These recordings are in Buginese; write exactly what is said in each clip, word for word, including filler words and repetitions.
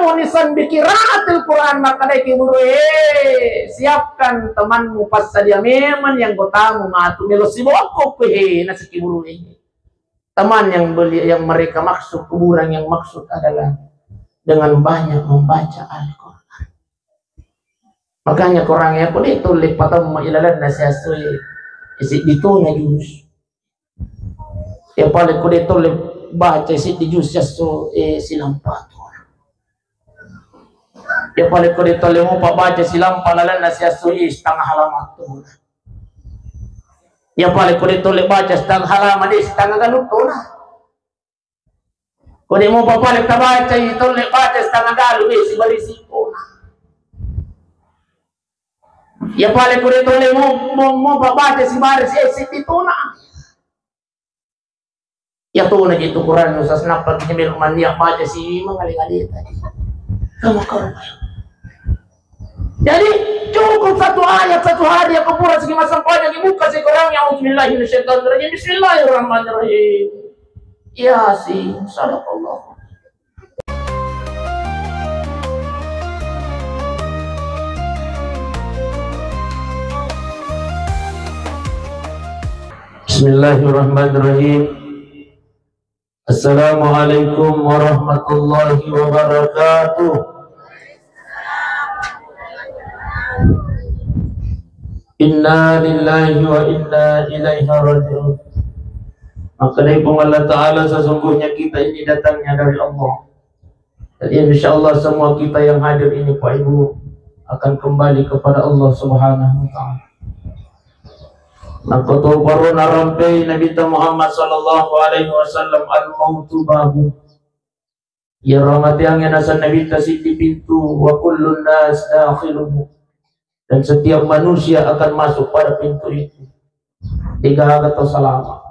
Unisan bi qiraatil Quran, makkedai ki guru e, siapkan temanmu, passadia memang yang gotamu matu melo sibokko ko he, nasiki guru e. Teman yang beli, yang mereka maksud kuburan, yang maksud adalah dengan banyak membaca Al-Quran. Makanya Quran ya, ko de tolle patamma ilalanna siassui, isi ditona jus. Ya pale ko de tolle baca siddi jus siesso, eh, silampa tona. Ya pale ko de tolle mupa baca silampa lalenna siesso, eh, setengah halaman tona. Ya pale ko de tolle baca setengah halaman, eh, setengah galu tona. Ko de mupa pale tabaca, eh, tolle baca setengah galu, eh, sibarisi tona. Ya pale ko de tolle mo, mo, mupa baca sibarisi, eh, siddi tona. Ya tona je tu Quran, usas nappa ki melo mannia baca si mangali-ngali tadi. Kamu kau. Jadi cukup satu ayat satu hari ya, ko pura sigi massempajang, dibuka si Quran, ya, "Auzubillahi minasyaitonirrajim. Bismillahirrahmanirrahim." Yasin, sadaqallah. Bismillahirrahmanirrahim. Assalamualaikum warahmatullahi wabarakatuh. Inna lillahi wa inna ilaihi raji'un. Maka dari Puang Allah Ta'ala, sesungguhnya kita ini datangnya dari Allah. Jadi, insya Allah, semua kita yang hadir ini, Pak Ibu, akan kembali kepada Allah Subhanahu wa Ta'ala. Makkotoparo narampei Nabitta Muhammad sallallahu alaihi wasallam, "Al-mautu babu." Iyaro amateangnge, naseng Nabitta, siddi pintu, "wa kullun nas dakhiluhu." Dan setiap manusia akan masuk pada pintu itu. Degaga tau salama.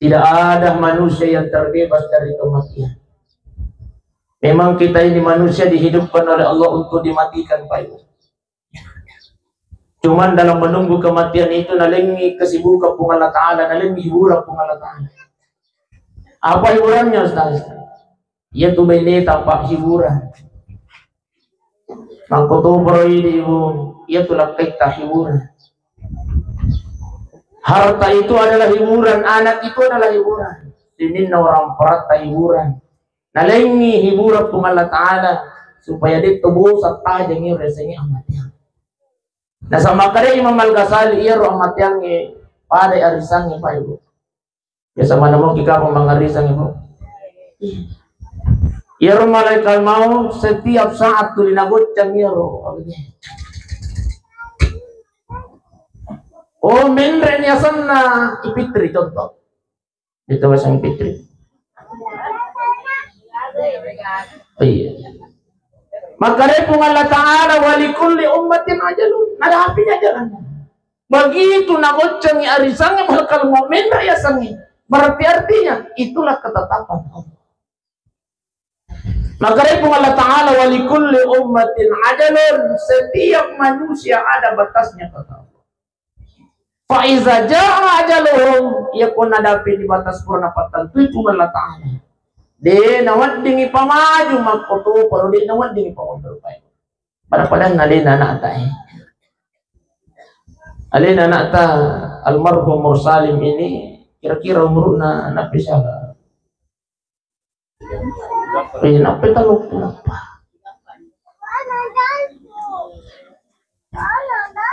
Tidak ada manusia yang terbebas dari kematian. Memang kita ini manusia dihidupkan oleh Allah untuk dimatikan, Pak Ibu. Cuman dalam menunggu kematian itu, nalengngi kesibukan Puang Allah Ta'ala, nalengngi hiburan Puang Allah Ta'ala. Apa hiburannya, Ustaz? Iya tu baine tampak hiburan. Makkotoparo idi, Ibu, iya tu lakkaitta hiburan. Harta itu adalah hiburan, anak itu adalah hiburan. Sininna orang paratta hiburan. Nalengngi hiburan Puang Allah Ta'ala supaya detto bosan tajeng iro yasengnge amateang. Nasaba makkeda Imam Al-Ghazali, iyaro amateangnge pada arisangnge, Pak Ibu. Biasa mana mau kita mangarisang, Ibu? Iyaro malaikat maut setiap saat tuli nagoccang iyaro. Oh, menre ni asenna, Ipitri contoh. Itu bahasa Fitri. Iya. Maka dari Puang Allah Ta'ala, "Wa likulli ummatin ajalun." Ada apinya ajalan. Begitu nagoccengi arisangnge malakal maut, menre yasengnge. Berarti artinya itulah ketetapan Allah. Maka dari Puang Allah Ta'ala, "Wa likulli ummatin ajalun." Setiap manusia ada batasnya, kata Allah. Fa iza jaa ajaluhum, iya ko nadapi di batas purana pattentui Puang Allah Ta'ala. De naweddingi pamaju makkotoparo, de naweddingi pamundur, Pak. Pada-pada nalena anakta, eh. Alena anakta almarhum Mursalim ini kira-kira umurna nappi siaga? Eh, nappi telluppulo eppa.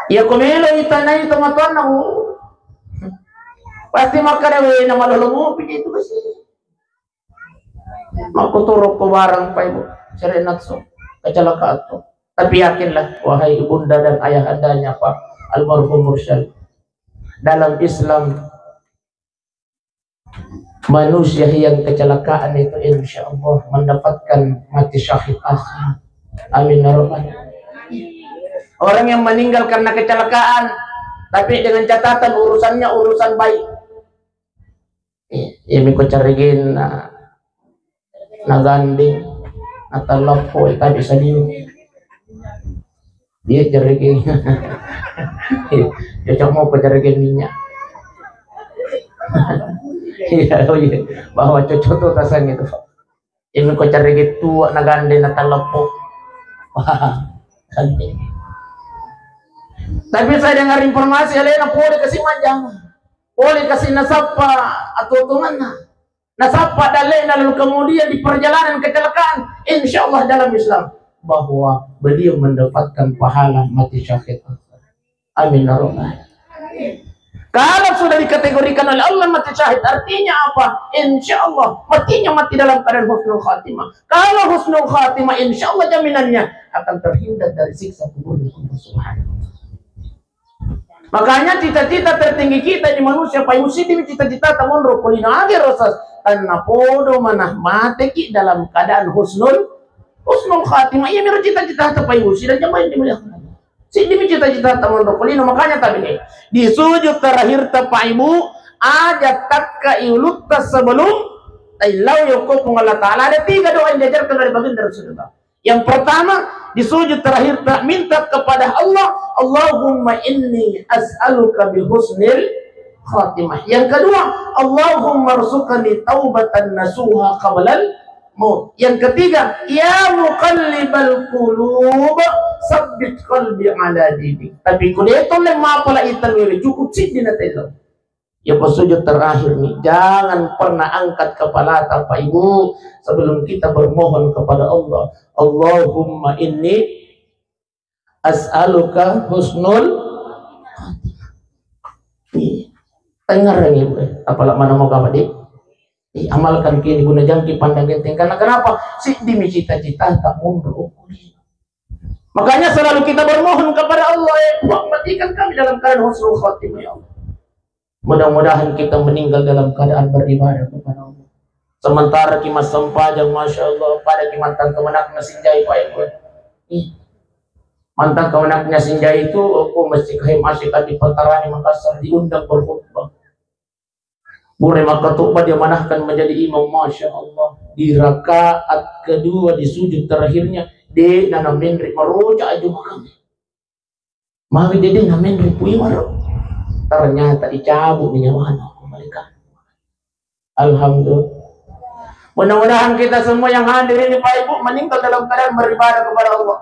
Iya, ko melo itanai tomatoanna, oh. Pasti makkeda, "We, na malolo mopi itu kasi." Makkotoro ko barang, Pak Ibu, sere natso, kecelakaan tu. Tapi yakinlah, wahai ibunda dan ayahandanya, Pak, almarhum Mursyid, dalam Islam, manusia yang kecelakaan itu insya Allah mendapatkan mati syahid akhirat. Amin ya rabbal alamin. Orang yang meninggal karena kecelakaan, tapi dengan catatan urusannya urusan baik. Iya, iya, miko carigin na, naganding, natalleppo, tabe saliu. Iya, carigin. Cocok mau ko carigin minyak. Iya, oh iya. Bahwa cocok tuh tasang itu. Ini ko cari gettu na gande na taleppo. Wah, gande. Tapi saya dengar informasi alena pole kasi majjama. Pole kasi nasappa atuo-tuongenna. Nasappa dalle'na lalu kemudian di perjalanan kecelakaan, insya Allah dalam Islam bahwa beliau mendapatkan pahala mati syahid. Amin ya rabbal alamin. Kalau sudah dikategorikan oleh Allah mati syahid, artinya apa? Insya Allah matinya mati dalam keadaan husnul khatimah. Kalau husnul khatimah, insya Allah jaminannya akan terhindar dari siksa kubur Allah Subhanahu wa Ta'ala. Makanya cita-cita tertinggi kita ini manusia, Pak Ibu, siddimi cita-cita tamonro ko lino age rosas, tanna podo manah mateki dalam keadaan husnul, husnul khatimah. Iya miro cita-cita ta, Pak Ibu, sidang jamaah yang dimuliakan Allah. Siddimi cita-cita tamonro ko lino, makanya tabe di sujud terakhir ta, Pak Ibu, aja takka ulutta sebelum taillau yokko Puang Allah Ta'ala. Ada tiga doa yang diajarkan dari baginda Rasulullah. Yang pertama, di sujud terakhir ta minta kepada Allah, "Allahumma inni as'aluka bi husnil khatimah." Yang kedua, "Allahumma rzuqni taubatan nasuha qablal maut." Yang ketiga, "Ya muqallibal qulub, sabbit qalbi ala dinik." Tapi ko de tolle mapala ita wele, cukup siddi na tello. Ya, pas sujud terakhir nih, jangan pernah angkat kepala ta, Pak Ibu, sebelum kita bermohon kepada Allah. "Allahumma inni as'aluka husnul khatimah." Ih, dengar ini, Bu, eh. Apalagi mana mau kapan, Dik? Ih, amalkan kini guna jangki pandang genteng. Karena kenapa? Siddimi cita-cita ta mundur. Makanya selalu kita bermohon kepada Allah, "Ya Tuhan, matikan kami dalam keadaan husnul khatimah, ya Allah." Mudah-mudahan kita meninggal dalam keadaan beribadah kepada Allah. Sementara ki massempajang, Masya Allah, pada ki mantang kemenakna sinjai, Pak Ibu. Ih. Mantang kemenakna sinjai itu, aku mesti kahim asyik di Patarani Makassar diundang berkhutbah. Bure makkatobba dia manahkan menjadi imam, Masya Allah. Di rakaat kedua, di sujud terakhirnya, de nana menri maroja aju makam. Mawi dede na menri pui maro. Ternyata dicabut nyawana malaikat. Alhamdulillah. Mudah-mudahan kita semua yang hadir ini, Pak Ibu, meninggal dalam keadaan beribadah kepada Allah.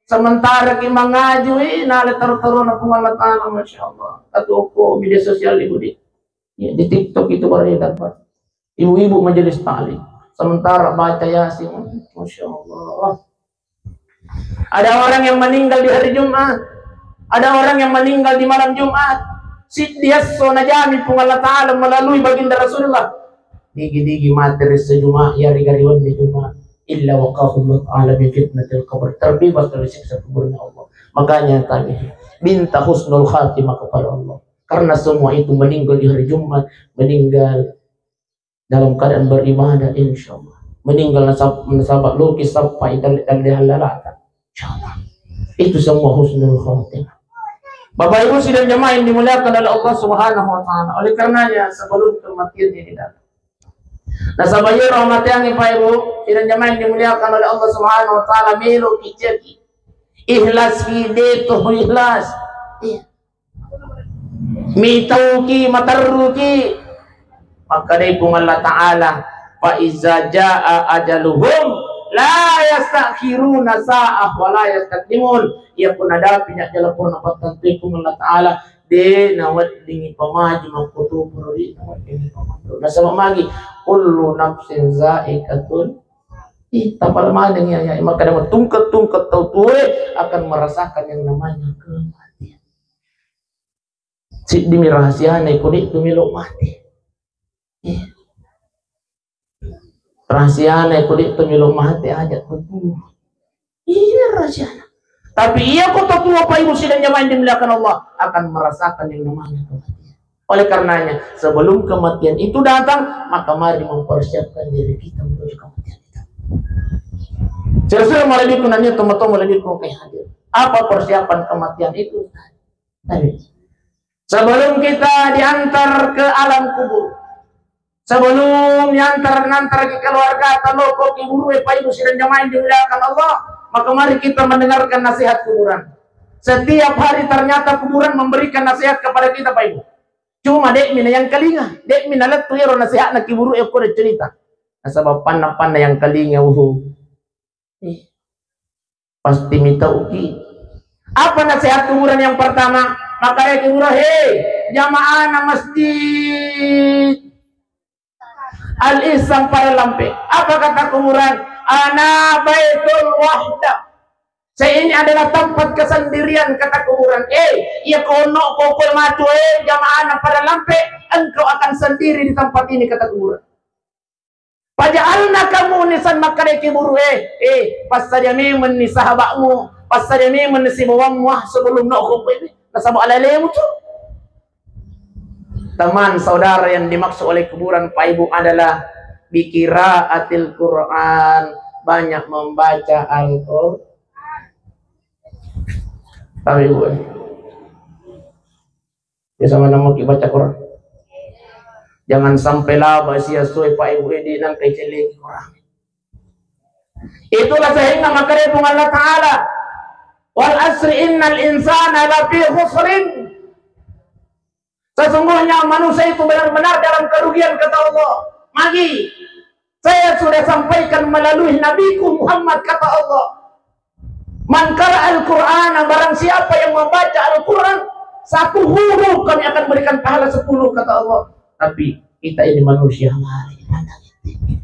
Sementara ki mangajui, nale teru-teruna Puang Allah Ta'ala, Masya Allah. Katuo ko media sosial, Ibu, di, ya, di TikTok itu beredar, Pak. Ibu-ibu majelis taklim. Sementara baca Yasin, Masya Allah. Ada orang yang meninggal di hari Jumat. Ada orang yang meninggal di malam Jumat. Siddi esso najami Puang Allah Ta'ala melalui baginda Rasulullah. Digi-digi mate ri esso Jumat, ya ri gari wenni Jumat. Illa waqahullahu ta'ala min fitnatil qabr. Terbebas dari siksa kuburnya Allah. Makanya tadi, minta husnul khatimah kepada Allah. Karena semua itu meninggal di hari Jumat, meninggal dalam keadaan beribadah, insya Allah. Meninggal nasab-, nasaba loki sappa idalle-dalle hallalata. Insya Allah. Itu semua husnul khatimah. Bapak Ibu sidang jamaah yang dimuliakan oleh Allah Subhanahu wa Ta'ala. Oleh karenanya, sebelum kematian ini datang, nasaba iyaro amateangnge, Pak Ibu sidang jamaah yang dimuliakan oleh Allah Subhanahu wa Ta'ala, melo ki ceki. Ikhlas ki, de to ikhlas. Iya. Mitauki, materruki. Makkedai Puang Allah Ta'ala, "Fa iza jaa ajaluhum la yastakhiruna sa'ah wa la yastaqdimun." Iya, pun nadapi ajal purana pattentui Puang Allah Ta'ala, de naweddingi pamaju makkutoparo, de naweddingi pamaju. Nasaba magi, kullu nafsin za'iqatul, ih, tapal maneng ya, ya, maka tungke-tungke tau tuwe akan merasakan yang namanya kematian. Siddimi rahasiana, iko de tu melo mate. Iya. Rahasiana, iko de tu melo mate, aja tu. Iya rahasiana. Tapi iya ko to tua, Pak Ibu sidang jamaah yang dimuliakan Allah, akan merasakan yang namanya kematian. Oleh karenanya, sebelum kematian itu datang, maka mari mempersiapkan diri kita menuju kematian itu. Sira-sira malebbiku nania, tomatoa malebbiku engkae hadir. Apa persiapan kematian itu? Tadi. Sebelum kita diantar ke alam kubur, sebelum diantar, nantar ke keluarga atau loko kubur, Pak Ibu sidang jamaah yang dimuliakan Allah, maka mari kita mendengarkan nasihat kuburan. Setiap hari ternyata kuburan memberikan nasihat kepada kita, Pak Ibu. Cuma de'mi na yang kalinga, de'mi na lettu ero nasihatna kubur e ko cerita. Nasaba panna-panna yang kalinga uhu. Eh, pasti mitauki. Apa nasihat kuburan yang pertama? Makkedai kuburan, "Hei, jamaahna masjid Al-Ihsan pada lampe." Apa kata kuburan? "Ana baitul wahda." Saya ini adalah tempat kesendirian, kata kuburan. "Eh, iya kono koko matu, eh, jamaahna pada lampe, engkau akan sendiri di tempat ini," kata kuburan. Paja'alna kamu nisan, makkedai kuburu, eh, eh, passadia memenni sahabatmu, passadia memenni sibawammu, ah, sebelum no kopi ini, nasaba alalemu tu. Teman saudara yang dimaksud oleh kuburan, Pak Ibu, adalah bikiraatil Quran, banyak membaca Al-Quran. Pak Ibu, eh. Biasa mana mau baca Quran? Jangan sampai laba sia sue Pak Ibu ini nangkai celengi Quran. Itulah sehingga makkedai Puang Allah Ta'ala, "Wal asri innal insana lafi khusrin." Sesungguhnya manusia itu benar-benar dalam kerugian, kata Allah. Magi, saya sudah sampaikan melalui Nabiku Muhammad, kata Allah. "Man qara Al-Qur'ana," barang siapa yang membaca Al-Quran, satu huruf kami akan berikan pahala sepuluh, kata Allah. Tapi kita ini manusia, mari pandang itu.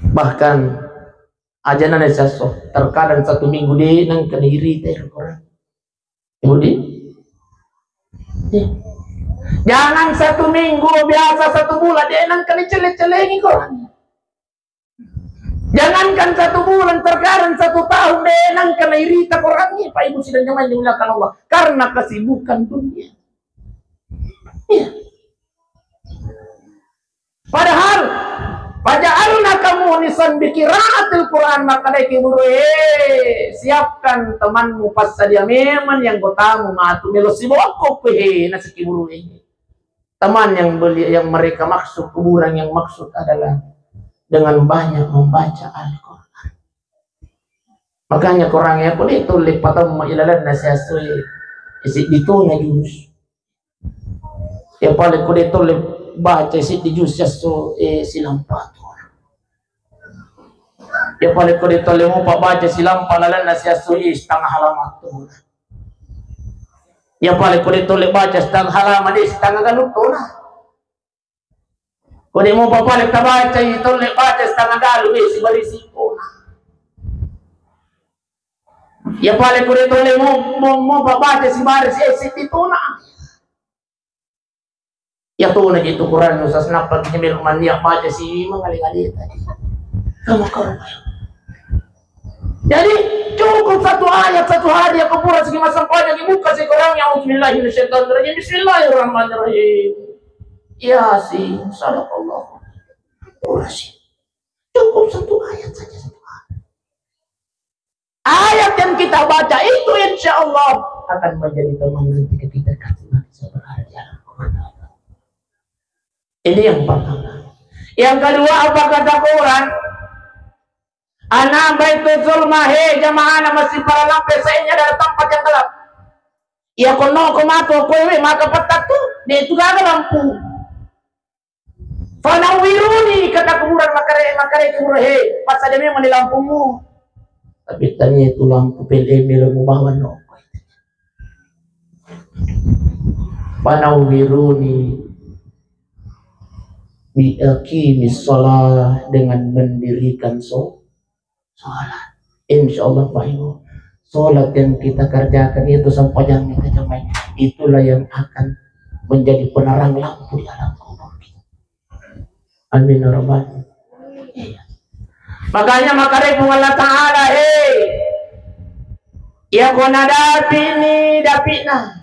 Bahkan, ajana na sasso, terkadang satu minggu de nengka nairita Al-Quran. Ibu di? Iya. Jangan satu minggu, biasa satu bulan, de nengka nacelle-cellengi Quran. Jangankan satu bulan, terkadang satu tahun, de nengka nairita Qurannya, Pak Ibu sidang jamaah yang dimuliakan Allah, karena kesibukan dunia. Iya. Padahal, "Faja'alna kamu nisan bikiraatil Quran," makkedai kuburu, eh, siapkan temanmu, passadia memang yang kotamu matu melo sibokko, eh, nasi kuburu, eh. Teman yang beli, yang mereka maksud kuburan, yang maksud adalah dengan banyak membaca Al-Quran. Makanya Quran ya pun itu lipat ilalan nasi asli isi dituna jus. Ya pale ko de tolle baca siddi jus siesso, eh, silampa tu. Ya pale ko de tolle mupa baca silampa lalenna siesso, eh, setengah halaman tu. Ya pale ko de tolle baca setengah halaman, eh, setengah galu tu. Ko de mupa pale tabaca, eh, tolle baca setengah galu, eh, sibarisi tu. Ya pale ko de tolle mo, mo, mo baca sibarisi, eh, siddi tu na. Ya tona ji tu Quran, Ustaz, nappa ki melo mannia baca si mangale-ngale tadi. Kamu kau. Jadi cukup satu ayat, satu hari ya, ko pura sigi massempajang, dibuka si Quran, ya, "A'udzubillahi minasyaitonirrajim. Bismillahirrahmanirrahim. Yasin, sadaqallah." Pura sih. Cukup satu ayat saja, satu ayat. Ayat yang kita baca itu insya Allah akan menjadi teman nanti ketika kita nanti berada di alam kubur. Ini yang pertama. Yang kedua, apa kata Quran? "Ana baitu zulma," he jamaah na masih para lampe, saya ini adalah tempat yang gelap. Ya kono ko matu ko we maka petak tu, de tu gaga lampu. "Fanawwiruni," kata kuburan, makare, makare kuburan, "He, passada memang ni lampumu." Tapi tania itu lampu P L M lo mubawa no. "Fanawwiruni bi aqimis shalah," dengan mendirikan so-, sholat. Insya Allah, Pak Ibu, sholat yang kita kerjakan itu, sempajang kita jamaah, itulah yang akan menjadi penerang lampu di alam kubur kita. Amin ya rabbal. Iya. Makanya makare Puang Allah Ta'ala, hei, iya ko nadapi ni dapi'na.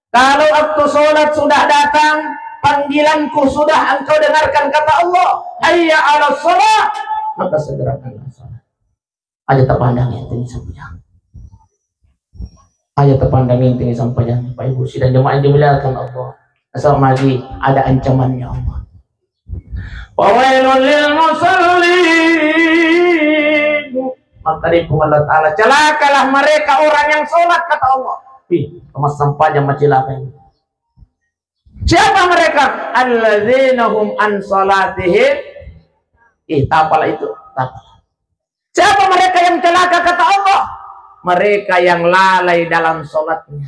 Kalau waktu sholat sudah datang, panggilanku sudah engkau dengarkan, kata Allah, "Hayya 'alas shalah," maka segerakanlah sholat. Aja tapandang enteng sempajang. Aja tapandang enteng sempajang, Pak Ibu sidang jemaah yang dimuliakan Allah. Asal magi ada ancamannya Allah. "Fawailul lil musallin." Maka dari Allah Ta'ala, "Celakalah mereka orang yang sholat," kata Allah. Ih, massampajang macilaka ini. Siapa mereka? Alladzina hum an salatihim. Ih, tapala itu, tapala. Siapa mereka yang celaka, kata Allah? Mereka yang lalai dalam sholatnya.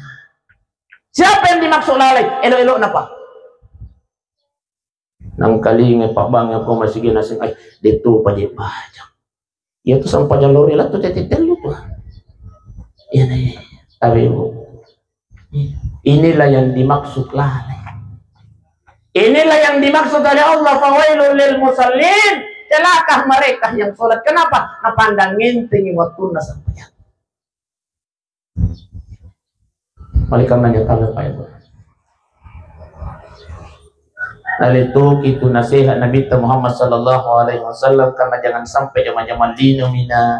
Siapa yang dimaksud lalai? Elo-elo napa? Nangkalinga pabbangnge ko masigi naseng, ai, detu paje baca. Iya tu sampajang lori lattu tette tellu tu. Iya na, iya. Tapi, Bu, inilah yang dimaksud lalai. Inilah yang dimaksud oleh Allah, "Fawailul lil musallin." Celaka mereka yang sholat. Kenapa? Napandang ngentengi wattunna sampajang. Oleh karenanya, tabe, Pak, Ibu. Nalituki tu nasihat Nabi Muhammad sallallahu alaihi wasallam, karena jangan sampai jama-jama lino mina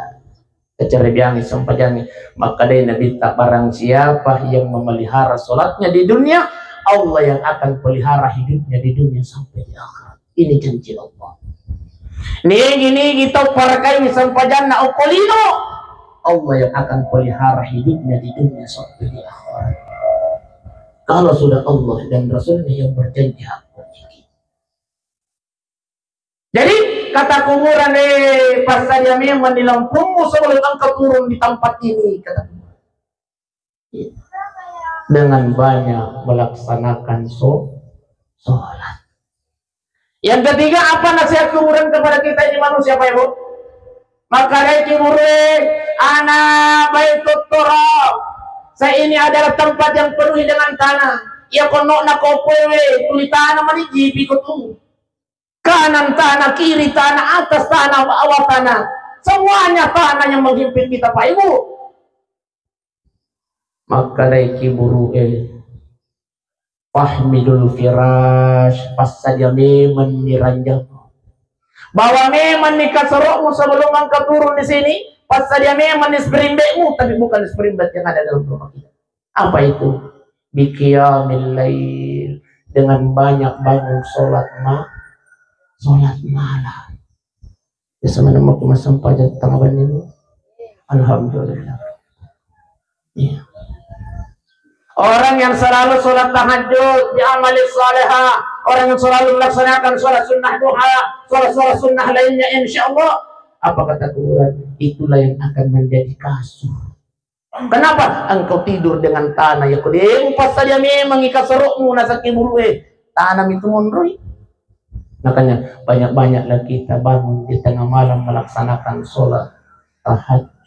kecerbiangi sampajangi. Makkedai Nabi, barang siapa yang memelihara sholatnya di dunia, Allah yang akan pelihara hidupnya di dunia sampai di akhirat. Ini janji Allah. Nigi-nigi tau parakai sampajanna okko lino, Allah yang akan pelihara hidupnya di dunia sampai di akhirat. Kalau sudah Allah dan Rasulnya yang berjanji, hakku niki. Jadi, kata kuburan, eh, passadia memang di lampungmu sebelum engkau turun di tempat ini, kata kuburan. Dengan banyak melaksanakan so-, sholat. Yang ketiga, apa nasihat kuburan kepada kita ini manusia, Pak Ibu? Makkedai kuburan, "Ana baitut turab." Saya ini adalah tempat yang penuhi dengan tanah. Iya konno na kopoewe, tuli tanah mani jipi ko tu. Kanan tanah, kiri tanah, atas tanah, bawah tanah. Semuanya tanah yang menghimpit kita, Pak Ibu. Makkedai kuburan, eh, "Fahmilul firash," passadia memang ni ranjang. Bawa memang ni kasaro'mu sebelum engkau turun di sini, passadia memang ni spring bed-mu, tapi bukan spring bed yang ada dalam rumah kita. Apa itu? Biqiyamil lail, dengan banyak bangun sholat ma-, sholat malam. Biasa mana mau ke masam pajak tengah bani, Bu? Alhamdulillah. Iya. Orang yang selalu sholat tahajud, di amali salihah, orang yang selalu melaksanakan sholat sunnah duha, sholat-sholat sunnah lainnya, insya Allah, apa kata kuburan? Itulah yang akan menjadi kasur. Kenapa? Engkau tidur dengan tanah. Ya, ko de' mupassadia memang i kasaro'mu, nasakki buruk, eh. Tanah mi tu monroi. Makanya, banyak-banyaklah kita bangun di tengah malam melaksanakan sholat tahajud.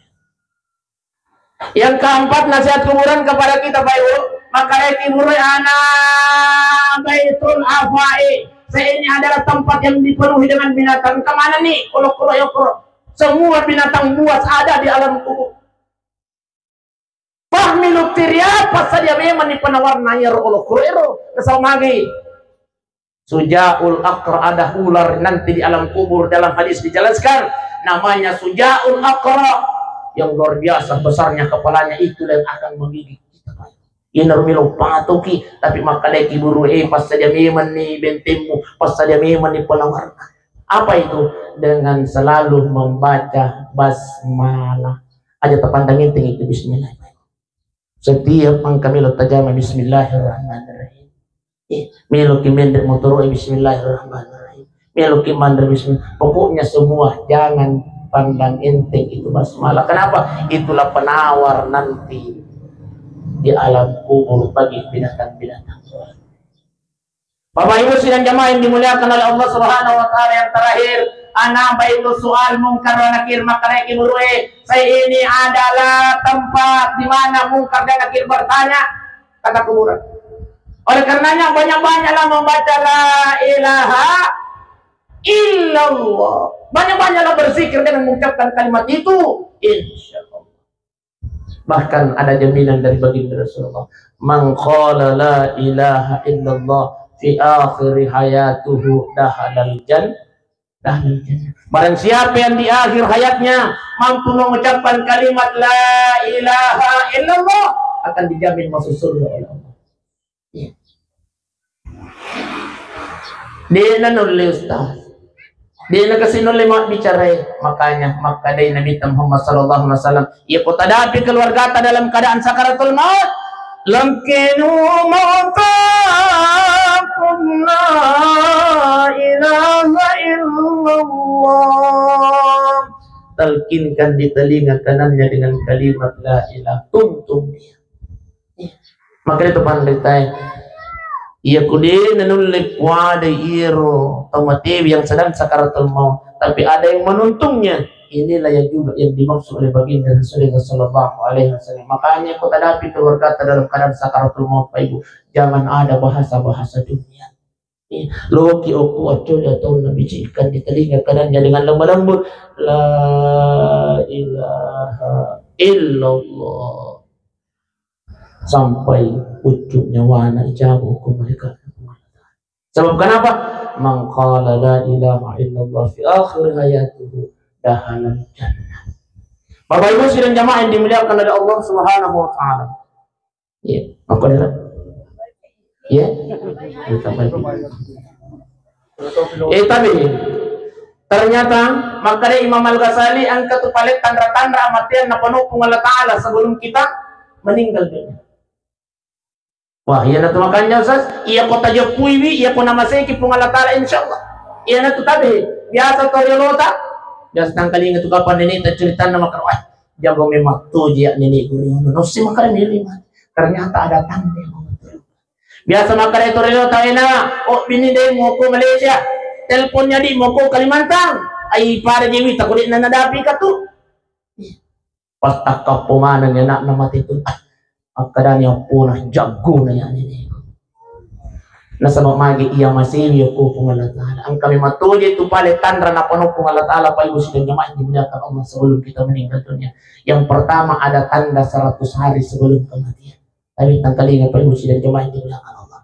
Yang keempat, nasihat kuburan kepada kita, Pak Ibu. Makkedai kuburan, "Ana baitul afai." Saya ini adalah tempat yang dipenuhi dengan binatang. Kemana nih? Kuro-kuro, ya, kuro. Semua binatang buas ada di alam kubur. Fahmilut tirya, passadia memang ni penawarna iyaro olokoro ero, nasaba magi. Sujaul aqra, ada ular nanti di alam kubur, dalam hadis dijelaskan, namanya sujaul aqra, yang luar biasa besarnya kepalanya, itulah yang akan menggigit kita. Ina rumilo patoki, tapi makkedai kuburan, eh, passadia memang ni bentemmu, passadia memang ni penawarna. Apa itu? Dengan selalu membaca basmalah. Aja tapandang enteng itu bismillah. Setiap engka melo tajama bismillahirrahmanirrahim. Eh, melo ki menre motoro, eh, bismillahirrahmanirrahim. Melo ki manre bismillah. Pokoknya semua jangan pandang enteng itu basmalah. Kenapa? Itulah penawar nanti di alam kubur bagi binatang-binatang. Bapak Ibu sidang jamaah yang dimuliakan oleh Allah Subhanahu wa Ta'ala, yang terakhir, ana baitu sual Mungkar wa Nakir, makkedai kuburan, saya ini adalah tempat di mana Mungkar dan Nakir bertanya, kata kuburan. Oleh karenanya, banyak-banyaklah membaca la ilaha illallah. Banyak-banyaklah berzikir dengan mengucapkan kalimat itu. Insya Allah. Bahkan ada jaminan dari baginda Rasulullah, "Man qala la ilaha illallah fi akhiri hayatuhu dahalal jan-, dahalal jannah." Barang siapa yang di akhir hayatnya mampu mengucapkan kalimat la ilaha illallah, akan dijamin masuk surga oleh Allah. Iya. De'na nulle, Ustaz. De'na kasi nulle mabbicarai. Makanya, makkedai Nabi Muhammad sallallahu alaihi wasallam, iya ko tadapi keluargata dalam keadaan sakaratul maut, langkenu mautang La ilaha illallah. Talkinkan di telinga kanannya dengan kalimat la ilaha. Tuntung dia. Makanya itu panritae. Iya, ku de' nanulle kuadai iyaro tau matewi yang sedang sakaratul maut, tapi ada yang menuntungnya. Inilah yang juga yang dimaksud oleh baginda Rasulullah sallallahu alaihi wasallam. Makanya ko tadapi keluargata dalam keadaan sakaratul maut, Pak Ibu, jangan ada bahasa-bahasa dunia. Loki okko accoli ataunna bicikkan di telinga kanannya dengan lemah lembut, la ilaha illallah. Sampai pucuk nyawana ijabu ku malaikat. Sebab kenapa? Man qala la ilaha illallah fi akhir hayatihi dakhalal jannah. Bapak Ibu sidang jamaah yang dimuliakan oleh Allah Subhanahu wa taala. Iya, apa dia? Iya. Eh, tapi ternyata makkeda Imam Al-Ghazali, engka tu pale tanra-tanra amateang napanoppung Allah Ta'ala sebelum kita meninggal dunia. Wah, iya natu makanya, Ustaz, iya ko tajeppuiwi, iya ko namaseki Puang Allah Ta'ala, insya Allah. Iya natu tabe, biasa toriolota, biasa tangkalinga tu kapan nenek tak cerita nama, wah, jago memang tu dia nenek guru, no si makan milih mah. Ternyata ada tanda yang mau. Biasa makkeda toriolota, ena, oh, bini de' moko Malaysia, teleponnya di moko Kalimantan, ai pada jewi tak kulit nana dapi katu. Pas takkappo maneng ana'na mate tu, ah, makkedani appona, jaggona ya neneku. Nasaba magi iya masewi okko Puang Allah Ta'ala. Engka memang toje tu pale tanra napanoppung Allah Ta'ala, Pak Ibu sidang jamaah yang dimuliakan Allah, sebelum kita meninggal dunia. Yang pertama ada tanda seratus hari sebelum kematian. Tapi tangkalinga Pak Ibu sidang jamaah yang dimuliakan Allah.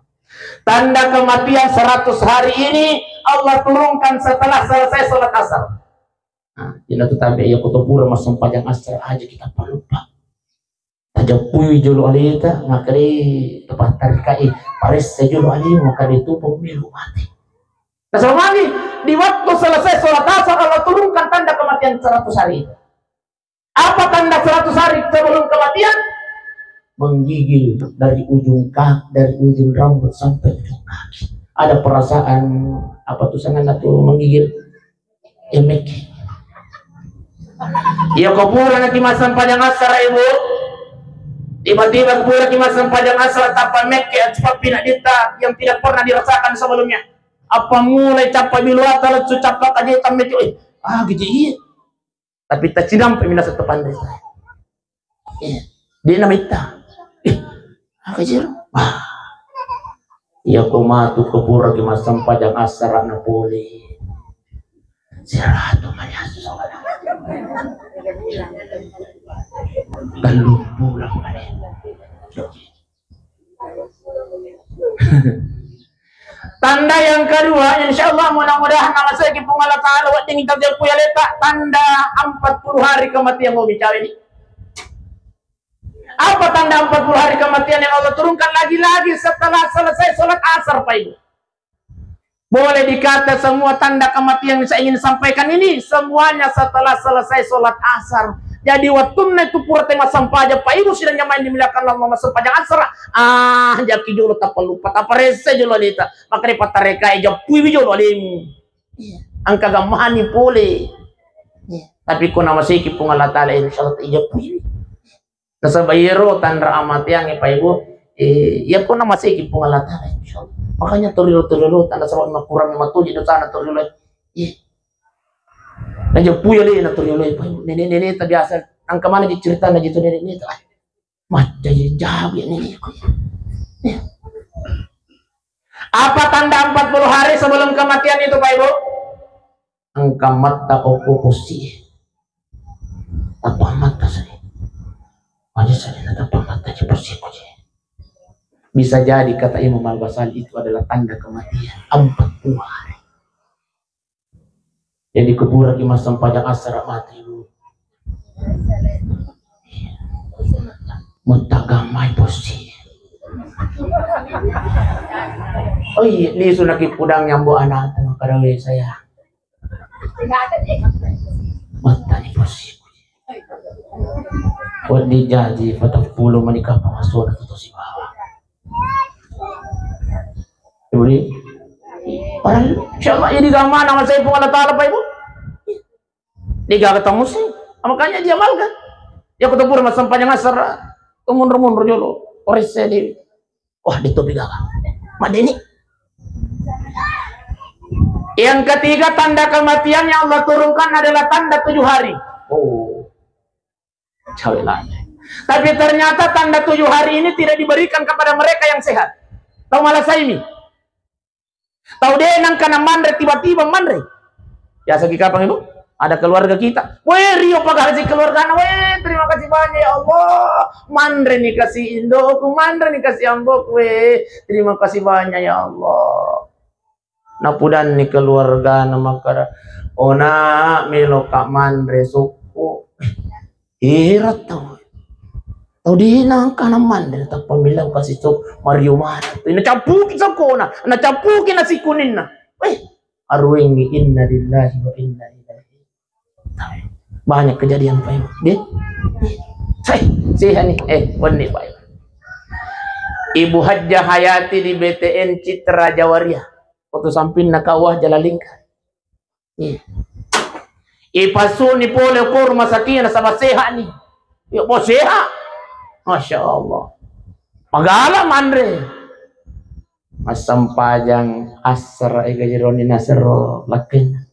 Tanda kematian seratus hari ini Allah turunkan setelah selesai sholat asar. Nah, ina tu tabe iya ko to pura massempajang asar aja kita palupa. Tajappui jolo aleta, makkedai tepattarkai, paressa jolo alemu, makkedai tu pemilu mati. Nasaba magi, di waktu selesai sholat asar Allah turunkan tanda kematian seratus hari. Apa tanda seratus hari sebelum kematian? Menggigil dari ujung kaki, dari ujung rambut sampai ujung kaki. Ada perasaan apa tu sanganna tu menggigil? Emek. Iya ko pura naki massempajang asar, Ibu. Tiba-tiba pura ki massempajang asar, tappa mekke, cepat pinadditta yang tidak pernah dirasakan sebelumnya. Apa mulai cappa biluata, lesu cappa kajeta mekke, eh, ah, gitu iya. Tapi tacidampe minasa tepanrita. Eh, dia nama itta. Eh, aga jero? Wah. Iya ko matu ko pura ki massempajang asara na pole. Siratu mani asu sola. Tellung pulang mani. Tanda yang kedua, insya Allah, mudah-mudahan namaseki Puang Allah Ta'ala wedding tajeppu aleta, tanda empat puluh hari kematian mau bicara ini. Apa tanda empat puluh hari kematian yang Allah turunkan lagi-lagi setelah selesai sholat asar, Pak Ibu? Boleh dikata semua tanda kematian yang saya ingin sampaikan ini semuanya setelah selesai sholat asar. Jadi, wattunna itu pura temassempajang, Pak Ibu sidang jamaah yang dimuliakan Allah, massempajang asar, ah, jaki jolo tappa lupa, taparessa jolo aleta. Maka dipatarekai, jappuiwi jolo alemu. Iya. Engka gammani pole. Iya. Tapi ko namaseki Puang Allah Ta'ala, insya Allah ijappuiwi. Nasaba iyaro tanra amateangnge, Pak Ibu, eh, iya ko namaseki Puang Allah Ta'ala, insya Allah. Makanya toriolo-toriolo, tanda sabab makurang memang toji dosana toriolo. Iya. Najappui alena toriolo, Pak Ibu. Nenek-nenek ta biasa, engka mana ji cerita na jitu nenek-nenek ta. Macca jabu ya nenek ko. Ya. Apa tanda empat puluh hari sebelum kematian itu, Pak Ibu? Engka matta okko possi. Tappa matta sai. Aja sai na tappa matta ci possi ko je. Bisa jadi kata Imam Al-Ghazali itu adalah tanda kematian empat puluh hari. Jadi ko puraki massempajang asara mati dulu. Metta gammai possi. Oh iya, lisu naki pudang nyambo anak tengah karawe saya. Metta ni possi. Wedding jaji patappulo menikah pengasuhan itu sibawa. Parellu. Insya Allah, ini agama nama saya Puang Allah Ta'ala, Pak Ibu. Degaga tau musim. Makanya diamalkan. Ya, aku tempur massempajang asar. Kemundur-mundur jolo. Korese di. Wah, ditopi gaga. Madeni. Yang ketiga, tanda kematian yang Allah turunkan adalah tanda tujuh hari. Oh. Cawe lagi. Tapi ternyata tanda tujuh hari ini tidak diberikan kepada mereka yang sehat. Tau malasaimi. Tau de nangka na manre, tiba-tiba manre. Biasa ki kapang, Ibu? Ada keluarga kita. Weh, rio pagahaji keluargana. Weh, terima kasih banyak ya Allah. Manre ni kasih indoku, manre ni kasih amboku. Weh, terima kasih banyak ya Allah. Napudanni keluargana makkada, "Ona, meloka manre sokko." Ira tau. Tau de nangka na manre, tappa millau kasi sokko, mario mana. Nacampuki sokkona, nacampuki nasi kuninna. Weh, aruengi inna lillahi wa inna ilaihi. Banyak kejadian, Pak Ibu. Deh. Saya, saya nih. Eh, wenni, Pak Ibu. Ibu Hajjah Hayati di B T N Citra Jawariah. Waktu samping nak kawah jalan lingkar. Iya. Ipasuni pole ko rumah sakit nasaba sehat nih. Ya, bos sehat. Masya Allah. Magala manre. Massempajang asar ega jeroni nasero lakkenna.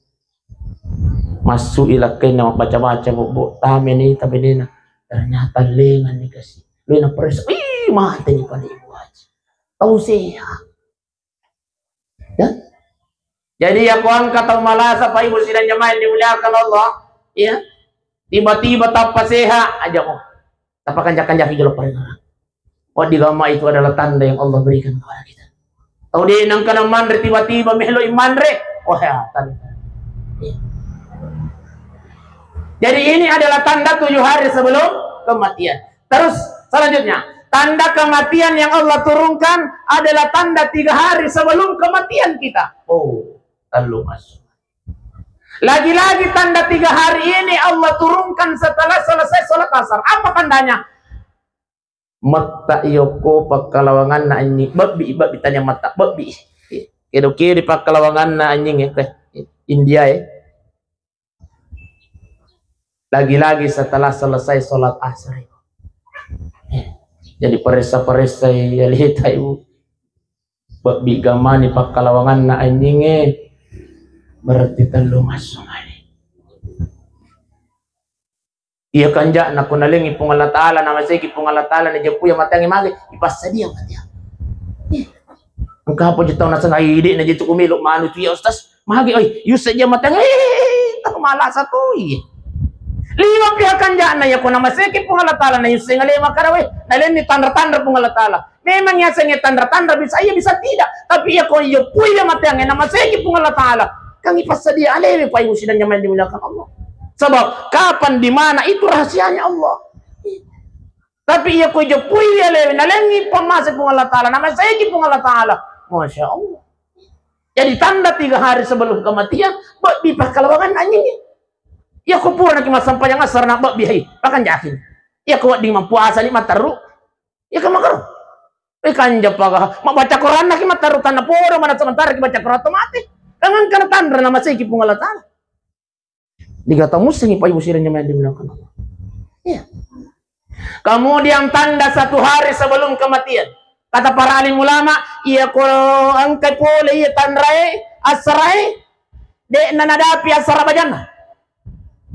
Massu'i lakkenna mabbaca-baca bobbo, tameni tabenena. Ternyata lengan ni kasi. Lena peresa, ih, mate ni pada ibu haji. Tau sehat. Ya? Jadi ya ko engka tau malasa, Pak Ibu sidang jamaah yang dimuliakan Allah, ya. Tiba-tiba tappa sehat aja ko. Tappa kanja-kanja jolo parengerang. Wedding gamma itu adalah tanda yang Allah berikan kepada kita. Tau de nangka na manre tiba-tiba melo manre. Wah, ya, tanda. Iya. Jadi ini adalah tanda tujuh hari sebelum kematian. Terus selanjutnya, tanda kematian yang Allah turunkan adalah tanda tiga hari sebelum kematian kita. Oh, tellung assunga. Lagi-lagi tanda tiga hari ini Allah turunkan setelah selesai sholat asar. Apa tandanya? Metta yokko pakkalawanganna anjing, bebbi, bebbi tanya metta, bebbi. Kedo-kedo pakkalawanganna anjing, eh, India, eh. Lagi-lagi setelah selesai sholat asar. Jadi paressa-paressa ya lita ibu. Bebbi gamani pakkalawanganna anjinge, berarti tellu massumani. Iya kanja'na ko nalengi Puang Allah Ta'ala, namaseki Puang Allah Ta'ala, najeppu iya mateangnge mage, ipassadia mateang. Ih, engka apa je tau naseng, ai, de' na je tu ku melo manu tu iya, Ustaz. Mage, oi, yusse je mateang, eh, tau malasa tu, iya. Lima pihak kanja'na iya ko namaseki Puang Allah Ta'ala, na yusse ngale makara we, nalenni tanra-tanra Puang Allah Ta'ala. Memang yasengnge tanra-tanra bisa iya, bisa tidak. Tapi iya ko iya pui iya mateangnge namaseki Puang Allah Ta'ala. Kang ipassadia alewe, Pak Ibu sidang jamaah yang dimuliakan Allah. Sebab kapan di mana itu rahasianya Allah. Tapi iya ko iya pui iya alewe nalengi pammase Puang Allah Ta'ala, namaseki Puang Allah Ta'ala. Masya Allah. Jadi tanda tiga hari sebelum kematian, bebbi pakkalawangan anjingnge. Iya ko pura naki massempajang asar na bebbi hai, pakanjaki. Iya ko wedding mampuasa ni matteru. Iya kan makaro. Eh, kanja paga, mabbaca Quran naki matteru tanna podo mana sementara ki baca Quran to mate. Kan engkana tanra namaseki Puang Allah Ta'ala. Diga tau mussengi Pak Ibu sidang jamaah yang dimuliakan Allah. Iya. Kemudian tanda satu hari sebelum kematian. Kata para alim ulama, iya ko engkai pole iya tanrae, asarae, de'na nadapi asara bajanna.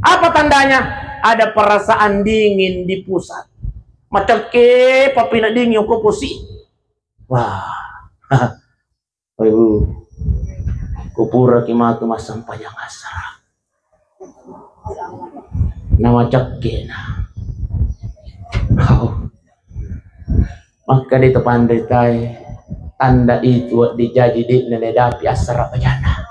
Apa tandanya? Ada perasaan dingin di pusat. Macakke papina dingin ko posi. Wah. Ibu, kupuraki matu massempajang asara. Namacakkena. Oh. Makkeda to panritae, tanda itu wedding jaji de'na nadapi asara bajanna.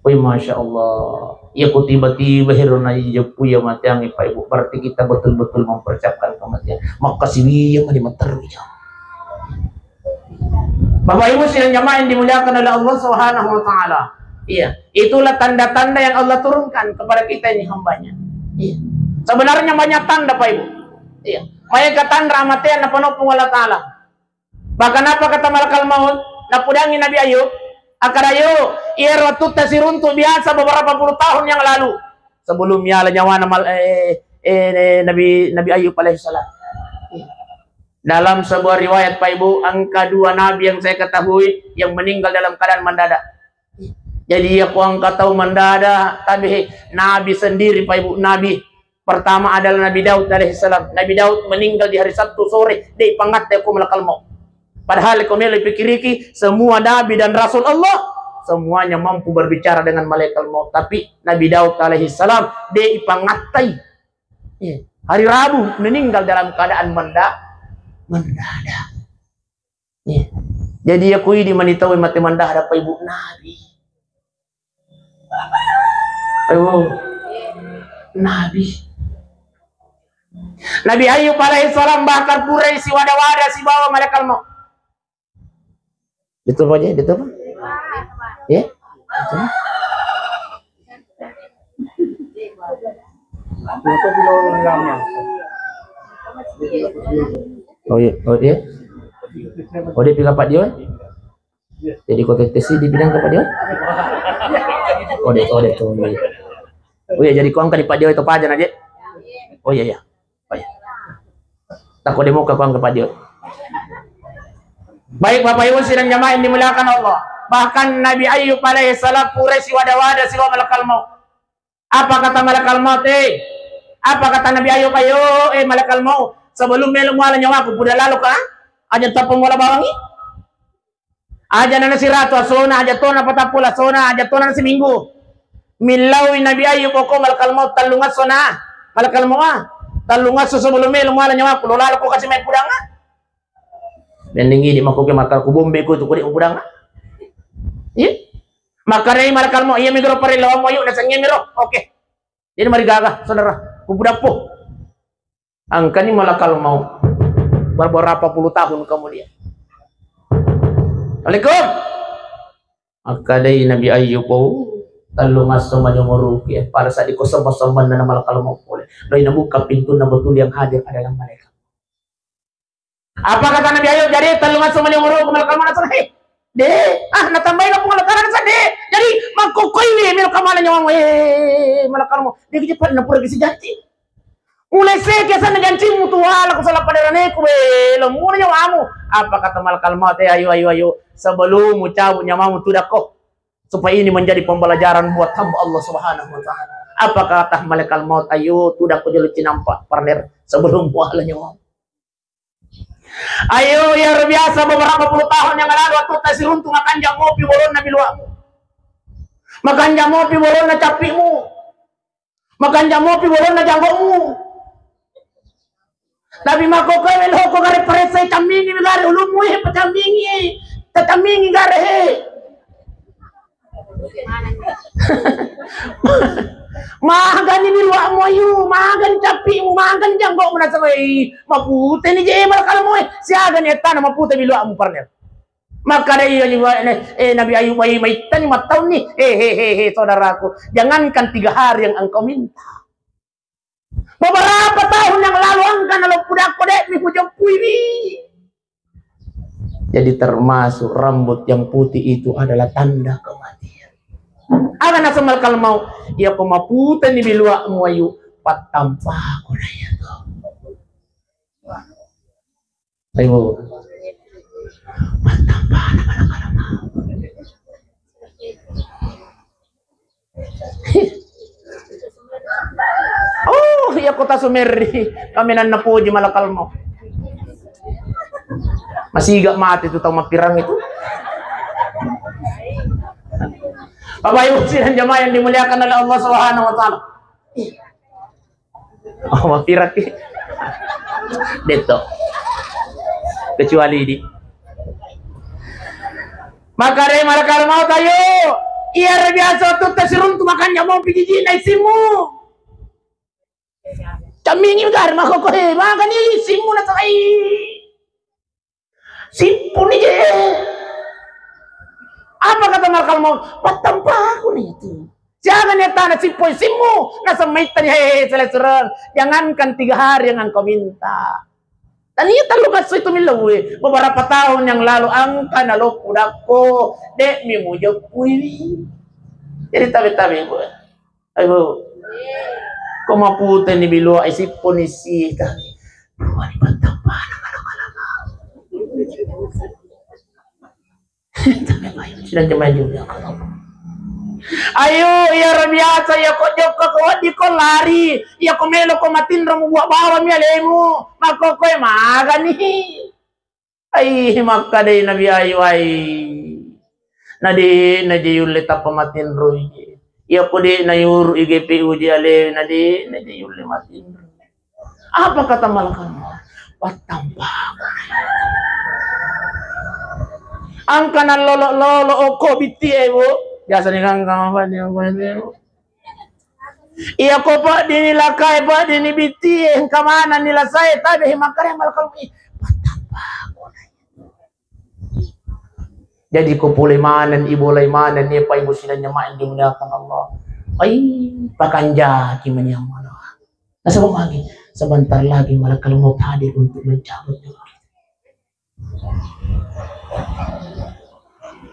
Wih, Masya Allah. Iya ko tiba-tiba hero najeppu iya mateangnge, Pak Ibu, berarti kita betul-betul mempersiapkan kematian. Makkasiwiyang di matteru. Bapak Ibu sidang jamaah yang dimuliakan oleh Allah Subhanahu wa Ta'ala. Iya, itulah tanda-tanda yang Allah turunkan kepada kita ini hambanya. Iya. Sebenarnya banyak tanda, Pak Ibu. Iya. Maega tanra amateang napano Puang Allah Ta'ala. Bahkan apa kata malakal maut? Napudangi Nabi Ayub, akkada, "Yo, iyaro wattutta siruntu biasa beberapa puluh tahun yang lalu, sebelum yala nyawana mal-, eh, eh, eh, Nabi, Nabi Ayub alaihissalam." Dalam sebuah riwayat, Pak Ibu, engka dua nabi yang saya ketahui yang meninggal dalam keadaan mendadak. Jadi, iya ko engka tau mendadak, tabe, nabi sendiri, Pak Ibu, nabi. Pertama adalah Nabi Daud alaihissalam. Nabi Daud meninggal di hari Sabtu sore, de' ipangattai ko malakal maut. Padahal ko melo pikiriki, semua nabi dan rasul Allah, semuanya mampu berbicara dengan malaikat maut. Tapi Nabi Daud alaihissalam de' ipangattai. Iya. Hari Rabu meninggal dalam keadaan menda-, mendadak. Iya. Jadi, iya ko idi mani tau mate mendadak, Pak Ibu, nabi. Ayo. Nabi. Nabi Ayub alaihissalam bahkan purai siwada-wada sibawa malaikat maut. Betul, Pak, ya? Betul, Pak? Ya? Betul. Oh, iya, oh, iya. Oh, dia pindah Pak Dio, eh? Jadi, ko tette sidi bidang ke Pak Dio? Oh, de', oh, de', tuh. Oh, iya, jadi ko engka di Pak Dio itu paja aja. Oh, iya, iya. Oh, iya. Tako de' muka ko engka Pak Dio. Baik, Bapak Ibu sidang jamaah yang dimuliakan Allah. Bahkan Nabi Ayub alaihissalam purai siwada-wada sibawa malakal maut. Apa kata malakal maut, eh? Apa kata Nabi Ayub, "Ayo, eh, malakal maut, sebelum melo muala nyawaku, puda lalo ka, ah? Aja tappa muala bawangi." Aja nana siratu asona, aja tona patappulo asona, aja tona siminggu. Millaui Nabi Ayub ko malakal maut tellung esso na. Malakal maut, ah. Tellung esso sebelum melo muala nyawaku, lo lalo ko kasi mai pudanga. Mending idi makko ke mata ku bombe ko tu ko de' pudanga. Iya. Makkedai malakal maut, "Iya mi garo parellau mo, ayo, nasengnge mi ro." Oke. Jadi marigaga, saudara, ku pudappo. Angkani malakal maut. Beberapa puluh tahun kemudian. Assalamualaikum. Akkadai Nabi Ayub, "Oh, tellung esso mani umuruku, ya. Pada saat dikosong-kosong benda na malakal maut pole. Doi nabuka pintunna, betul yang hadir adalah malaikat." Apa kata Nabi Ayub? "Jadi, tellung esso mani umuruku, malakal maut naseng, he, de', ah, natambai na Puang Allah Taala naseng, de'. Jadi, makkokkoiwi, malakal maut nyawamu, eh, malakal maut. De' cepat na pura kisi janci. Ulesseki asenna jancimu, tuala ko sala pada raneku, be, lemmuna nyawamu." Apa kata malakal maut, "Eh, ayo, ayo, ayo. Sebelum mucabut nyawamu, tudakko. Supaya ini menjadi pembelajaran buat hamba Allah Subhanahu wa Ta'ala." Apa kata malakal maut? "Ayo, tudakko jolo cinampa, partner, sebelum muala nyawamu." Ayo, iyaro biasa beberapa puluh tahun yang lalu, wattutta siruntu, makanja mopi bolonna biluamu. Makanja mopi bolonna cappimu. Makanja mopi bolonna janggomu. Tapi makkokkoe loko gare paressai, cammingi gare ulummu, eh, pacammingi, eh. Tacammingi gare, eh. Magani biluamu, ayu, magani cappimu, magani janggomu, nasaba, eh, maputeni je, eh, malakal maut, eh. Siagani ettana mapute biluamu, partner. Makkadai Ayub, eh, Nabi Ayub, "Ai, maittani mattaunni." Eh, he, he, he, saudaraku, jangankan tiga hari yang engkau minta. Beberapa tahun yang lalu engka naloppu dakko, de' mi kujoppui wi. Jadi termasuk rambut yang putih itu adalah tanda kematian. Aga naseng malakal maut, "Iya ko maputeni biluamu, ayu, pattampako na iya to." Ayo. Pattampana malakal maut. Oh, iya kota Sumerri, kaminang napoji malakal maut. Masiga mate tu tau mappirang itu. Bapak Ibu sidang jamaah yang dimuliakan oleh Allah Subhanahu wa Ta'ala. Oh, mappiraki. Detto. Kecuali di. Makkadai malakal maut, "Ayo, iyaro biasa wattutta siruntu makanja mopi jijina issimmu. Cammingi gare makkokkoe, magani issimmu nasalai." Sippuni je. Apa kata malakal maut? Pattampakuni itu. Siagani ettana sippo issimmu, naseng maittani, he, he, selesureng. Jangankan tiga hari yang engkau minta. Tania tellu kasso itu millau e. Beberapa tahun yang lalu engka naloppu dakko, de' mi mujeppu ini. Jadi tabe-tabe, Bu. Ayo. Ko mapute ni bilua isi pun isi tadi. Ruani pattampana kalau-kalau. Sidang jamaah juga. Ayo, iya ro biasa, iya ko jokka ko wedding ko lari, iya ko melo ko matinro mu buat bawang mi alemu, mako koe magani. Ai, makkadai Nabi Ayub, ai. Na de' na je yulle tappa matinro ije. Iya ko de' na yuru ige pe uje ale, na de' na je yulle matinro. Apa kata malaikat maut? Pattampa. Engka nallolo-lolo okko bitti e, Bu. Biasa ni kan kamu apa ni, apa ni, Bu? Iya ko pa dini lakai, pa dini bitti e, engka mana ni lasai, tabe makkada malaikat maut. Pattampa. Jadi ko pole maneng, ibolai maneng, ni pa ibu sidang jamaah yang dimuliakan Allah. Ai, pakanjaki meniang mana. Nasaba magi, sebentar lagi malaikat maut hadir untuk mencabut nyawa kita.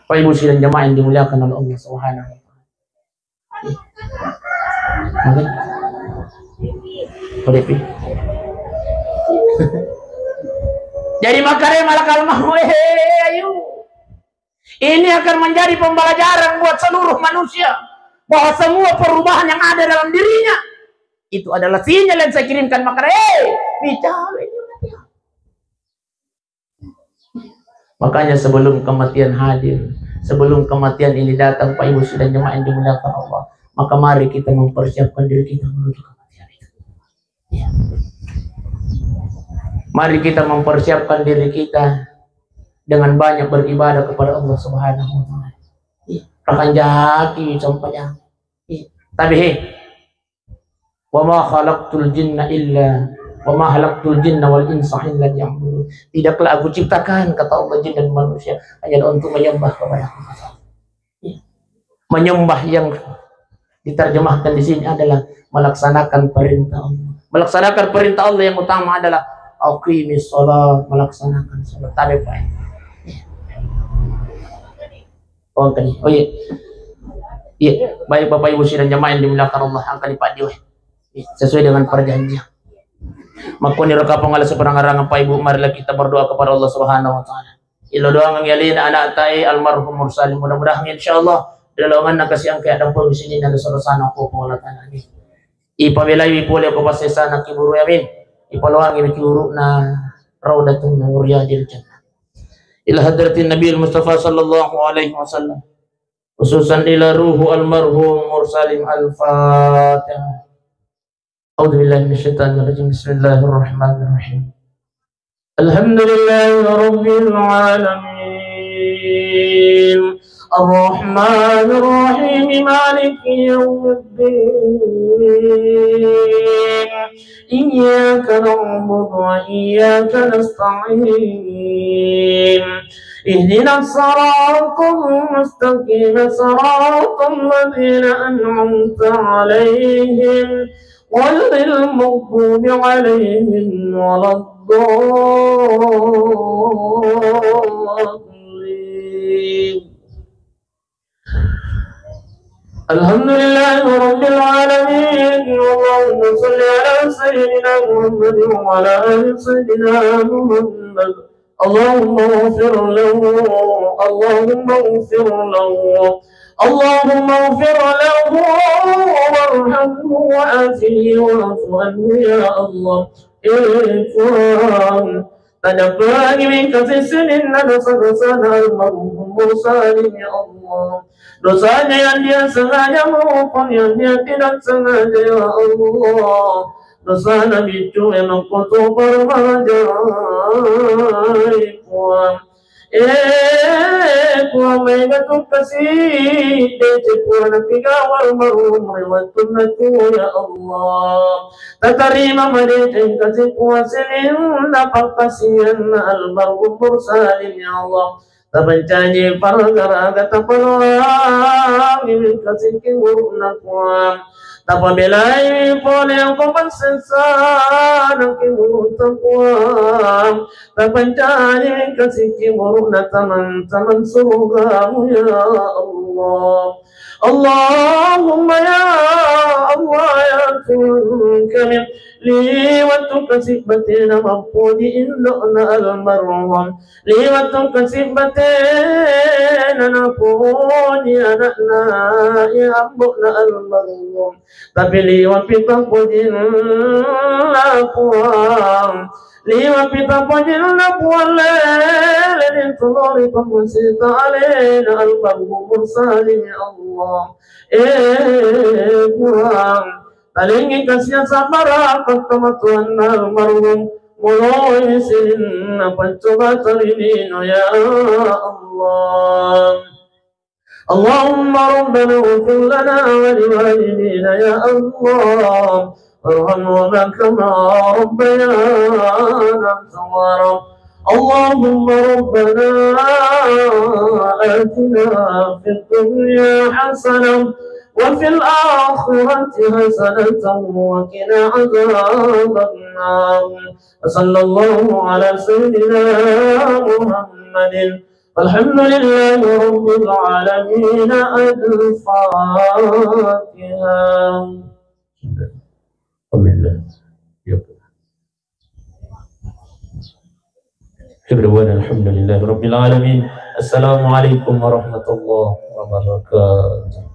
Pak Ibu sidang jamaah yang dimuliakan oleh Allah Subhanahu wa Ta'ala. Oke. Oke, Pi. Jadi makkada malaikat maut, eh, ayo. Ini akan menjadi pembelajaran buat seluruh manusia bahwa semua perubahan yang ada dalam dirinya itu adalah sinyal yang saya kirimkan. Maka, eh, bicara ini. Makanya sebelum kematian hadir, sebelum kematian ini datang, Pak Ibu sidang jemaah yang dimuliakan Allah, maka mari kita mempersiapkan diri kita menuju kematian itu. Ya. Mari kita mempersiapkan diri kita dengan banyak beribadah kepada Allah Subhanahu wa Ta'ala. Ya. Rakan jaki sampajang. Ya. Tapi, he, "Wa ma khalaqtul jinna illa, wa ma khalaqtul jinna wal insa illa liya'budun." Tidaklah aku ciptakan, kata Allah, jin dan manusia hanya untuk menyembah kepada Aku. Menyembah yang diterjemahkan di sini adalah melaksanakan perintah Allah. Melaksanakan perintah Allah yang utama adalah aqimis shalah, melaksanakan salat. Tabe, Pak. Oh, angkani. Oh, iya. Iya, baik Bapak Ibu sidang jamaah yang dimuliakan Allah, angkani Pak Dio. Iya, sesuai dengan perjanjian. Makkoni raka pangala seperangarangan Pak Ibu, marilah kita berdoa kepada Allah Subhanahu wa Ta'ala. Ilo doangan alena anak tae almarhum Mursalin. Mudah-mudahan insyaallah dalam nakasi angka ada pun sini dan dosa-dosana ko Allah Ta'ala ni. Ipabelai pole ko passesana kiburu, amin. Ipaloangi kiburu'na raudatun min riyadil jannah. Ila hadratin Nabi Mustafa sallallahu alaihi wasallam. Khususan ila ruhu almarhum Mursalin. Al-Fatihah. A'udzu billahi minasyaitonir rajim. Bismillahirrahmanirrahim. الحمد لله رب العالمين. الرحمن الرحيم. مالك يوم الدين. إياك نعبد وإياك نستعين. اهدنا الصراط المستقيم. صراط الذين أنعمت عليهم غير المغضوب عليهم ولا الضالين. الحمد لله رب العالمين. اللهم صل على سيدنا محمد وعلى آل سيدنا محمد. اللهم اغفر له، اللهم اغفر له، اللهم اغفر له وارحمه وعافه واعف عنه يا الله. Eh, Puang, tadappangimi kasissinna dosa-dosana almarhum Mursalin, ya Allah. Dosanya yang dia sengaja maupun yang dia tidak sengaja, ya Allah. Dosana biccu memang kotor parmajai, Puang. Eh, Puang, maega tu kasi, dece Puang, napigawal marumri wattunna tu, ya Allah. Tatarima madeceng kasi Puang sininna pakkasianna almarhum Mursalin, ya Allah. Tapancaji pargaraga, tapaloangi kasi kiburu'na, Puang. Tapabelai pole engkau massessa, nakimuru tapuang, tapancaji kasikki muruna taman-taman surgamu, ya Allah. Allahumma ya Allah, ya Tuhan kami, liwat kasi batena mappoji indo'na almarhum, liwat kasi batena napoji anakna, ya ambo'na almarhum. Tapi liwat pi tappojinna Puang, liwat pi tappojinna Puang, lele ditulori pammasita alena almarhum Mursalin, ya Allah. Eh Puang, talengi kasihan sabbara pattamatuanna almarhum, muloi sininna pancoba tarinino, ya Allah. اللهم ربنا اغفر لنا ولوالدينا يا الله، وارحمهما كما ربيانا صغارا. اللهم ربنا آتنا في الدنيا حسنة وفي الآخرة حسنة وقنا عذاب النار. وصلى الله على سيدنا محمد. الحمد لله رب العالمين. الفاتحة. الحمد لله. الحمد لله رب العالمين. السلام عليكم ورحمة الله وبركاته.